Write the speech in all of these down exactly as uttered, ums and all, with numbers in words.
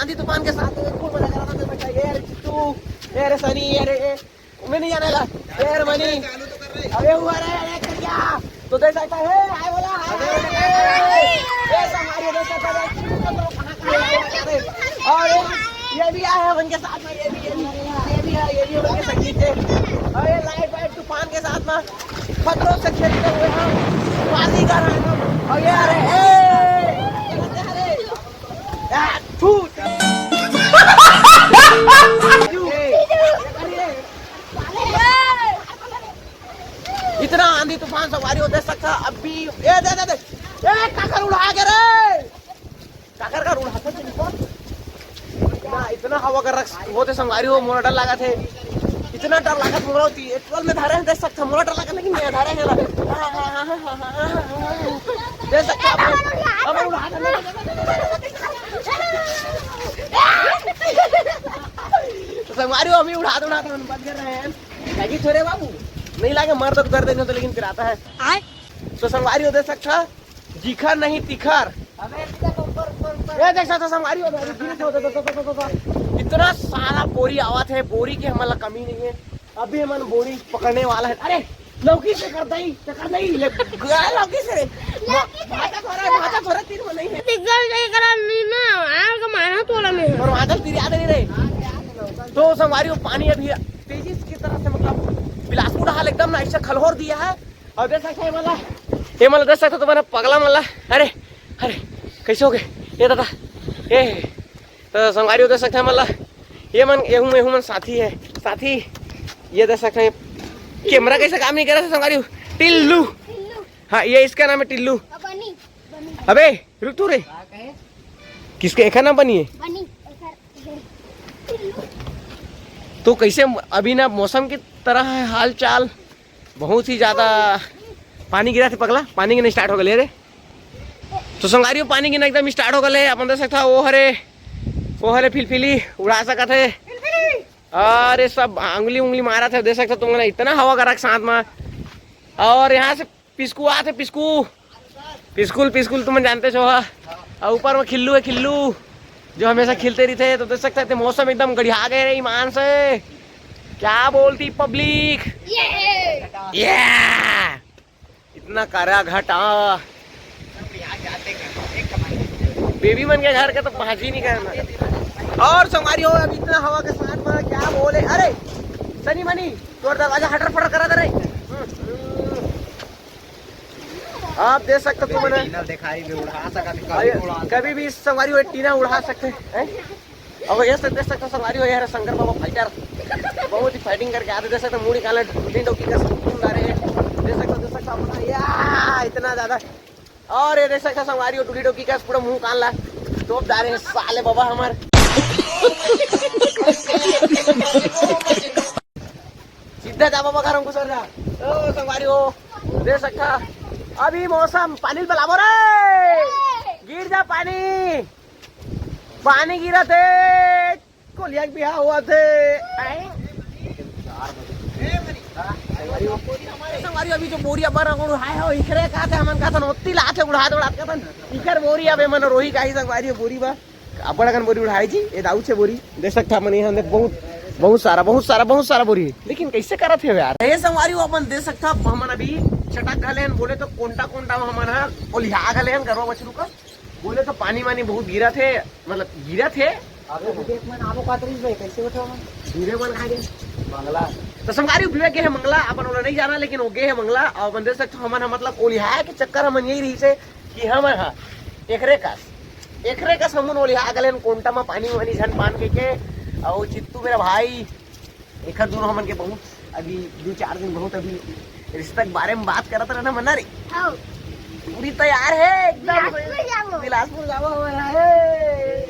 आंधी तूफान के साथ में फुल मजा करा था। ये रे चित्तू, ये रे सनी, ये रे, मैं नहीं जाने ला, ये रे मनी। अबे हुआ रे, अरे करिया। तो देख सकता है, हाय बोला, हाय, हाय, हाय। ये सब हमारे देख सकता है। और ये भी आया है उनके साथ में, ये भी, ये भी, ये भी है, ये भी उनके संगीत है। और ये लाइट वाइट तूफान के साथ में खतरों से खेलते हुए हम बाजीगर हैं हम। और ये आ रहे हैं। आ, थू। इतना आंधी तूफान, संगवारी हो देख सकता। अभी ये दे दे दे, ए काकर उड़ा के रे, काकर का उड़ा के। इतना, इतना हवा कर रख होते संगवारी हो, मोला डर लगा थे। इतना डर लगा था मोला होती, एटवल में धारे हैं, देख सकता मोला डर लगा, लेकिन मैं धारे हैं ला। देख सकता अब, अब उड़ा दे। तो संगवारी हो, अभी उड़ा दे, उड़ा दे, हम बच गए रहे हैं। लगी थोड़े बाबू, नहीं लागे, मर तो कर देने तो, लेकिन फिर आता है। आए? तो संगवारी हो देख सकता, दिखा नहीं तिखर। अबे, इधर ऊपर, ऊपर, ऊपर। ये देख सकता संगवारी हो, अभी फिर से होता, तो, तो, तो, तो, तो। इतना सारा बोरी आवत है, बोरी की हमला कमी नहीं है। अभी हमन बोरी पकड़ने वाला है। अरे, लौकी से कर दई, से कर दई, ले, गया लौकी से। लौकी से। भाता थोड़ा, भाता थोड़ा तीन में नहीं है। निकल जाए करा नी ना, आग मारा तोला में। और भाता तीन याद नहीं रहे। तो संगवारी हो, पानी अभी तेजी की तरह से, मतलब, बिलासपुर हाल एकदम ना ऐसा खलहोर दिया है। और देख सकते हैं, मतलब, ये मतलब देख सकते हो, तुम्हारा पगला, मतलब, अरे, अरे, कैसे हो गए? ये दादा, ये, तो संगवारी हो देख सकते हैं, मतलब, ये मन, एहू, एहू मन साथी है, साथी, ये देख सकते हैं, कैमरा कैसे काम नहीं कर रहा था, संगवारी हो, टिल्लू, टिल्लू। हाँ, ये इसका नाम है टिल्लू। बनी, बनी। अबे, रुक तू रे, किसके, एक नाम बनी है? बनी, एक टिल्लू। तो कैसे अभी ना मौसम की तरह है हाल चाल, बहुत ही ज्यादा पानी गिरा थे पगला, पानी गिरना स्टार्ट हो गए रे। तो संगवारी हो, पानी गिरना एकदम स्टार्ट हो गए, अपन देख सकता वो हरे, वो हरे फिलफिली उड़ा सकत है। अरे सब उंगली उंगली मारा थे, देख सकते हो तुम ना, इतना हवा करा के साथ में। और यहाँ से पिसकू आते, पिसकू, पिसकुल, पिसकुल तुम जानते हो, हाँ। और ऊपर में खिल्लू है, खिल्लू जो हमेशा खिलते रहते हैं। तो देख सकते हैं मौसम एकदम गड़िया गए रे ईमान से। क्या बोलती पब्लिक? ये। ये। इतना करा घटा। बेबी मन के घर का तो बात ही नहीं करना। और संगवारी हो, अब इतना हवा के साथ में क्या बोले, अरे सनी मनी, तोर दरवाजा हटर फटर करा दे रे। हम्म। आप देख सकते हो, तुमने टीना दिखाई भी उड़ा सकते, कभी अरे, उड़ा सकते। कभी भी संगवारी हो टीना उड़ा सकते हैं। अब ये सब देख सकते हो संगवारी हो, यार शंकर बाबा फाइटर बहुत ही फाइटिंग करके आते, देख सकते हो मुड़ी काला डुली डोकी का सुकून आ रहे हैं। देख सकते हो, देख सकते हो अपना या इतना ज्यादा। और ये देख सकते हो संगवारी हो, डुली डोकी का पूरा मुंह कान ला तोप डारे हैं साले बाबा हमारे। सीधा जा बाबा घर हमको सर जा। ओ संगवारी हो, देख सकता अभी मौसम पानी बलाबो रे, गिर जा पानी, पानी गिरा थे। कोलिया के बिहाव हुआ थे। आए? संगवारी, अभी जो बोरी अब्बड़ रंगोड़ हाय हो, इखरे का थे, हमन का थन ओत्ती लात है, उड़ात, उड़ात का थन। इखर बोरी अब एमन रोही का ही संगवारी बोरी बा। अब्बड़ अकन बोरी उड़ाए जी, ये दाऊ छे बोरी। देख सकता हमन यहाँ अंदर बहुत, बहुत सारा, बहुत सारा, बहुत सारा बोरी है। लेकिन कैसे करत है यार? ये संगवारी हो अपन देख सकता, हमन अभी चटक घले हन, बोले तो कोंटा, कोंटा में हमन हा ओलिया घले हन, गरवा बछरू का। बोले तो पानी वानी बहुत गिरा थे, मतलब गिरा थे। अबे विवेक मन आबो कात रहिस भाई, कैसे उठो मन? विवेक मन कहाँ गए? मंगला। तो संगवारी विवेक गे है मंगला, अपन ओला नहीं जाना, लेकिन वो गे है मंगला। और अपन देख सकते हो, हमन ह मतलब ओलिहाय के चक्कर हमन यही रही से कि हमन ह एकरे कस, एकरे कस हमन ओलिहा गलेन कोंटा में पानी वानी झन पान के, के। और चित्तू मेरा भाई, एखर दूनों हमन के बहुत अभी दू चार दिन बहुत अभी रिश्ता के बारे में बात करत रहना मना रे। हाँ। पूरी तैयार है एकदम। बिलासपुर जाबो। बिलासपुर जाबो हमारा है।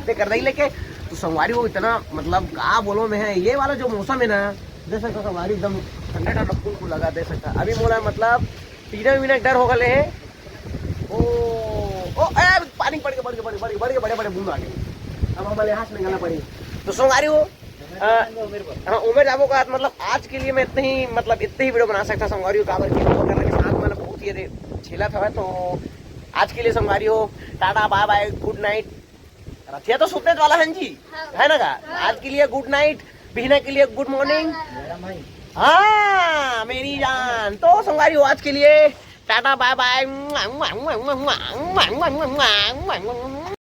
ते कर दई लेके तू संगवारी हो इतना मतलब का बोलो में है ये वाला जो मौसम है ना, देख सकता संगवारी एकदम ठंडा ठंडा फूल फूल लगा देख सकता। अभी मोला मतलब टीना वीना के डर हो गले है। ओ, ओ, ए, पानी पड़ के, पड़ के, पड़ के, पड़ के, पड़ के, बड़े, बड़े बूंद आ गए। अब हमारे हाथ में गला पड़ी। तो संगवारी हो, अ, हाँ, उमर जाबो का, मतलब, आज के लिए मैं इतने ही, मतलब, इतने ही वीडियो बना सकता संगवारी हो, काबर की वो करने के साथ, मतलब, बहुत ही ये झेला था। तो आज के लिए संगवारी हो, टाटा, बाय बाय, गुड नाइट। ये तो सुतने वाला है जी, है ना का? आज के लिए गुड नाइट, बिहना के लिए गुड मॉर्निंग। हाँ मेरी जान, तो संगवारी हो, आज के लिए टाटा बाय बाय।